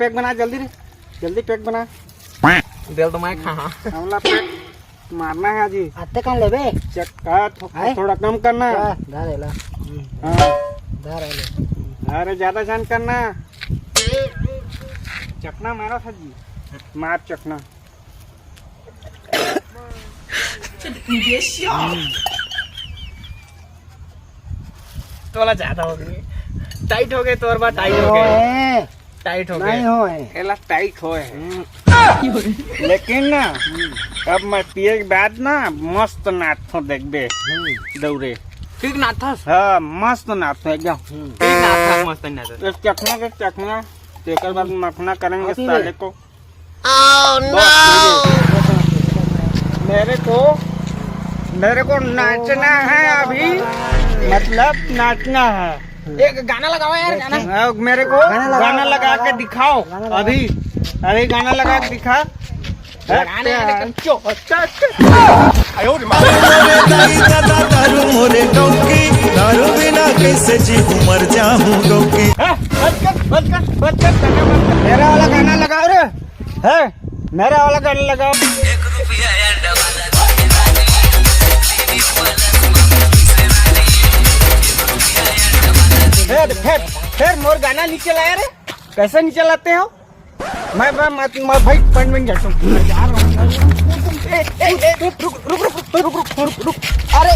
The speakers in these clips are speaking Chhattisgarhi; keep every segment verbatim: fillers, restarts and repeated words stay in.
पैक बना जल्दी रे, जल्दी पैक बना। दिल तो मैं खा। हमला पैक मारना है जी। आते कहाँ लेबे? चक्का थो-, हैं? थोड़ा कम करना। का? धर एला। हाँ। धर एला। अरे ज्यादा जान करना। चकना मारो सर जी। मार चकना। तोला ज्यादा हो गई। टाइट हो गए तोर बा, टाइट हो गए। ओए। टाइट हो गए। नहीं होए। एला टाइट होए है। लेकिन ना, अब मैं पिए के बाद ना मस्त नाचथो, देखबे। दौरे। ठीक नाचथस? हाँ, मस्त नाचथो एकदम। ठीक नाचथस, मस्त नाचथस। एक चखना के चखना, तेकर बाद मखना करेंगे अभी साले को। मेरे को, मेरे को नाचना है अभी, मतलब नाचना है। एक गाना लगाओ यार, गाना। हाँ, मेरे को गाना लगा, गाना लगा के दिखाओ। अभी, अभी गाना लगा के दिखा। लगाने का। अच्छा, अच्छा। मोरे दाई दादा दारू मोरे डौकी, दारू बिना कैसे जीहूँ मर जाहूँ डौकी। हाँ, बंद कर, बंद कर, बंद कर, गाना बंद कर। मेरा वाला गाना लगाओ रे। है, मेरा वाला गाना लगाओ। फिर, फिर, फिर मोर गाना नीचे लाया रे। कैसे नीचे लाते हो? मैं, मैं, मैं, मैं भाई पॉइंट में जाता हूँ। ए, ए, ए, रुक, रुक, रुक। अरे,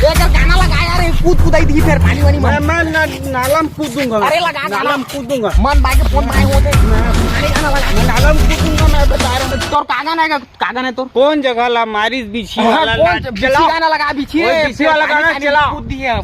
एक गाना लगा यार, कूद कुदाई दी फिर पानी वानी में। मैं, मैं ना, नाला में कूद दूंगा। अरे, लगा गाना। नाला में कूद दूंगा। मन बागे फोन माए होते। अरे, गाना लगा। मैं नाला में कूद दूंगा, मैं बता रहा हूँ। तोर का गाना है, का गाना है तोर? कौन जगह ला मारिस बिछी हाँ, वाला कौन नाच? बिछी चलाओ। गाना लगा, बिछी ओए, रे, बिछी वाला पानी, गाना पानी चलाओ। कूद दिए हम।